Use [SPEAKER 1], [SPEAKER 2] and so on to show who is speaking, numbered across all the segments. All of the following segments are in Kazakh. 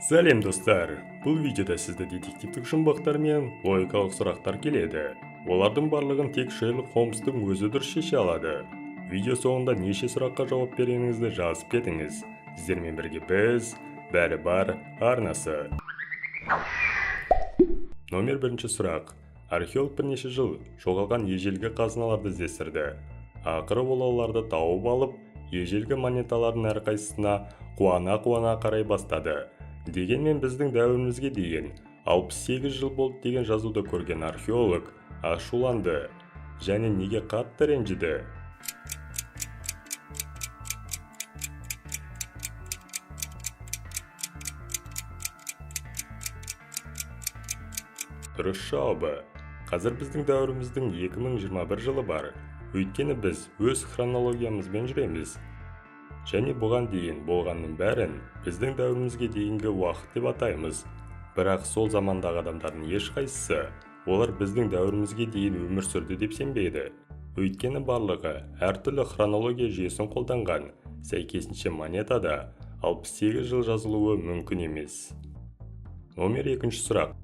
[SPEAKER 1] Сәлем, достар! Бұл видеода сізді детективтік жұмбақтар мен логикалық сұрақтар келеді. Олардың барлығын тек Шерлок Холмстың өзі дұрыс шеше алады. Видео соңында неше сұраққа жауап бергеніңізді жазып кетіңіз. Сіздермен бірге біз, Бәрі бар арнасы. Номер бірінші сұрақ. Археолог бірнеше жыл жоғалған ежелгі қазыналарды іздестірді. Ақыры ол оларды тауып алып, ежелгі монеталардың әрқайсысына қуана-қуана қарай бастады. Дегенмен «Біздің дәуірімізге дейін 68 жыл болды» деген жазуды көрген археолог ашуланды және неге қатты ренжіді? Дұрыс жауабы: қазір біздің дәуіріміздің 2021 жылы бар, өйткені біз өз хронологиямызбен жүреміз және бұған дейін болғанның бәрін біздің дәуірімізге дейінгі уақыт деп атаймыз. Бірақ сол замандағы адамдардың ешқайсысы олар біздің дәуірімізге дейін өмір сүрді деп сенбейді, өйткені барлығы әртүрлі хронология жүйесін қолданған. Сәйкесінше, монетада 68 жыл жазылуы мүмкін емес. Номер екінші сұрақ.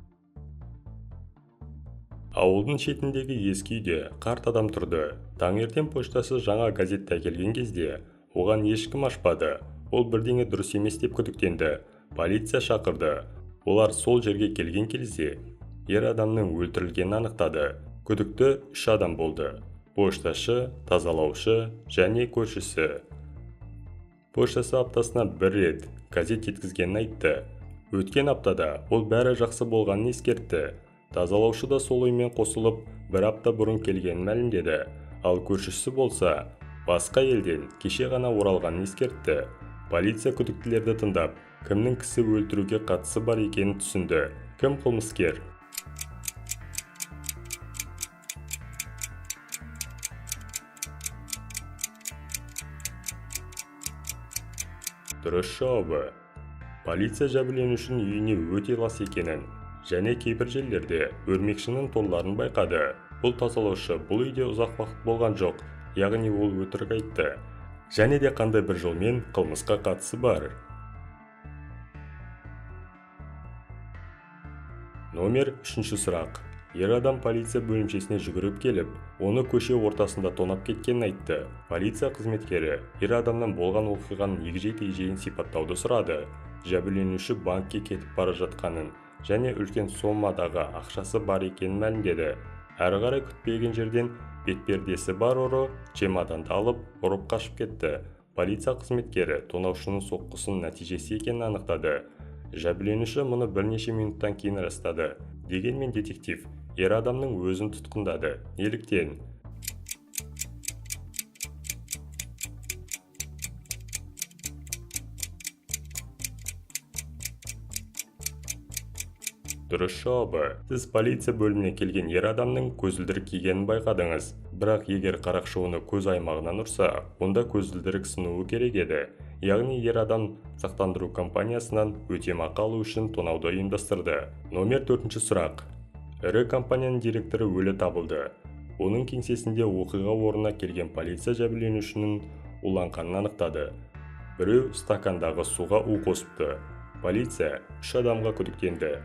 [SPEAKER 1] Ауылдың шетіндегі ескі үйде қарт адам тұрды. Таңертең поштасы жаңа газетті әкелген кезде оған ешкім ашпады. Ол бірдеңе дұрыс емес деп күдіктенді, полиция шақырды. Олар сол жерге келген кезде ер адамның өлтірілгенін анықтады. Күдікті үш адам болды: пошташы, тазалаушы және көршісі. Поштасы аптасына бір рет газет жеткізгенін айтты. Өткен аптада ол бәрі жақсы болғанын ескертті. Тазалаушы да сол оймен қосылып, бір апта бұрын келгенін мәлімдеді. Ал көршісі болса, басқа елден кеше ғана оралғанын ескертті. Полиция күдіктілерді тыңдап, кімнің кісі өлтіруге қатысы бар екенін түсінді. Кім қылмыскер? Дұрыс жауабы: полиция жәбірленушінің үйіне өте лас екенін және кейбір жерлерде өрмекшінің торларын байқады. Бұл тазалаушы бұл үйде ұзақ уақыт болған жоқ, яғни ол өтірік айтты және де қандай бір жолмен қылмысқа қатысы бар. Номер үшінші сұрақ. Ер адам полиция бөлімшесіне жүгіріп келіп, оны көше ортасында тонап кеткенін айтты. Полиция қызметкері ер адамнан болған оқиғаның егжей-тегжейін сипаттауды сұрады. Жәбірленуші банкке кетіп бара жатқанын және үлкен сомадағы ақшасы бар екенін мәлімдеді. Әрі қарай күтпеген жерден бетпердесі бар ұры чемоданды алып, ұрып қашып кетті. Полиция қызметкері тонаушының соққысының нәтижесі екенін анықтады. Жәбірленуші мұны бірнеше минуттан кейін растады. Дегенмен детектив ер адамның өзін тұтқындады. Неліктен? Дұрыс жауабы: сіз полиция бөліміне келген ер адамның көзілдірік кигенін байқадыңыз. Бірақ егер қарақшы оны көз аймағынан ұрса, онда көзілдірік сынуы керек еді. Яғни ер адам сақтандыру компаниясынан өтемақы алу үшін тонауды ұйымдастырды. Номер төртінші сұрақ. Ірі компанияның директоры өлі табылды оның кеңсесінде. Оқиға орнына келген полиция жәбірленушінің уланғанын анықтады. Біреу стакандағы суға у қосыпты. Полиция үш адамға күдіктенді,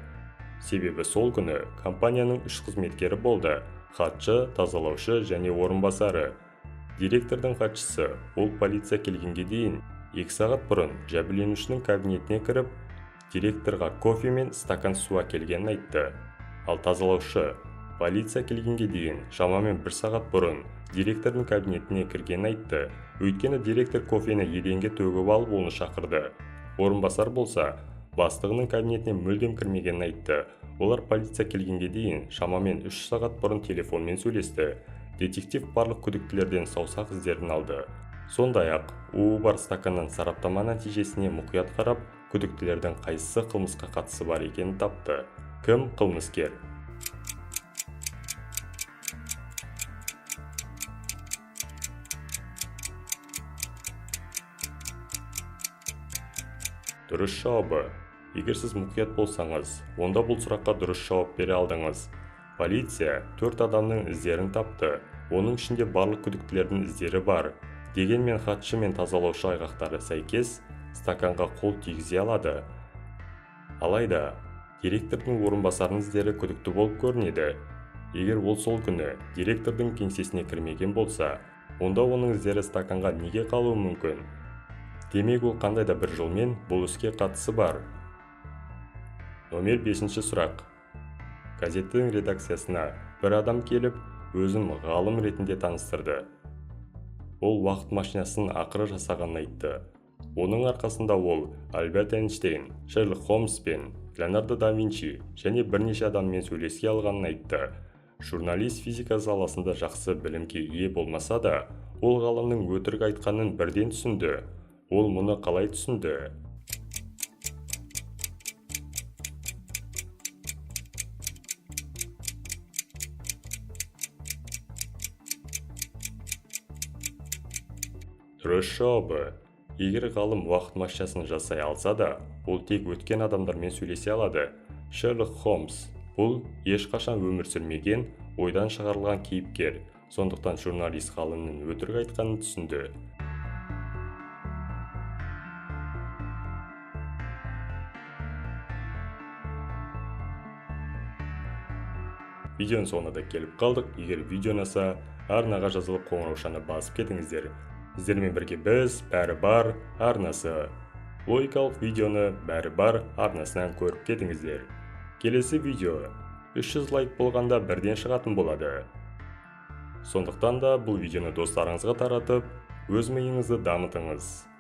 [SPEAKER 1] себебі сол күні компанияның үш қызметкері болды: хатшы, тазалаушы және орынбасары. Директордың хатшысы ол полиция келгенге дейін 2 сағат бұрын жәбірленушінің кабинетіне кіріп, директорға кофе мен стакан су әкелгенін айтты. Ал тазалаушы полиция келгенге дейін шамамен бір сағат бұрын директордың кабинетіне кіргенін айтты, өйткені директор кофені еденге төгіп алып, оны шақырды. Орынбасар болса, бастығының кабинетіне мүлдем кірмегенін айтты. Олар полиция келгенге дейін шамамен 3 сағат бұрын телефонмен сөйлесті. Детектив барлық күдіктілерден саусақ іздерін алды. Сондай-ақ уы бар стаканнан сараптама нәтижесіне мұқият қарап, күдіктілердің қайсысы қылмысқа қатысы бар екенін тапты. Кім қылмыскер? Дұрыс жауабы: егер сіз мұқият болсаңыз, онда бұл сұраққа дұрыс жауап бере алдыңыз. Полиция төрт адамның іздерін тапты. Оның ішінде барлық күдіктілердің іздері бар. Дегенмен хатшы мен тазалаушы айғақтары сәйкес стаканға қол тигізе алады. Алайда, директордың орынбасарының іздері күдікті болып көрінеді. Егер ол сол күні директордың кеңсесіне кірмеген болса, онда оның іздері стаканға неге қалуы мүмкін? Демек, ол қандай да бір жолмен бұл іске қатысы бар. Номер 5-ші сұрақ. Газеттің редакциясына бір адам келіп, өзін ғалым ретінде таныстырды. Ол уақыт машинасын ақыры жасағанын айтты. Оның арқасында ол Альберт Эйнштейн, Шерлок Холмс пен Леонардо да Винчи және бірнеше адаммен сөйлесе алғанын айтты. Журналист физика саласында жақсы білімге ие болмаса да, ол ғалымның өтірік айтқанын бірден түсінді. Ол мұны қалай түсінді? Дұрыс жауабы. Егер ғалым уақыт машинасын жасай алса да, ол тек өткен адамдармен сөйлесе алады. Шерлок Холмс бұл ешқашан өмір сүрмеген, ойдан шығарылған кейіпкер. Сондықтан журналист ғалымның өтірік айтқанын түсінді. Видеоның соңына да келіп қалдық. Егер видео ұнаса, арнаға жазылып қоңыраушаны басып кетіңіздер. Сіздермен бірге біз, Бәрі бар арнасы. Логикалық видеоны Бәрі бар арнасынан көріп кетіңіздер. Келесі видео 300 лайк болғанда бірден шығатын болады. Сондықтан да бұл видеоны достарыңызға таратып, өз миыңызды дамытыңыз.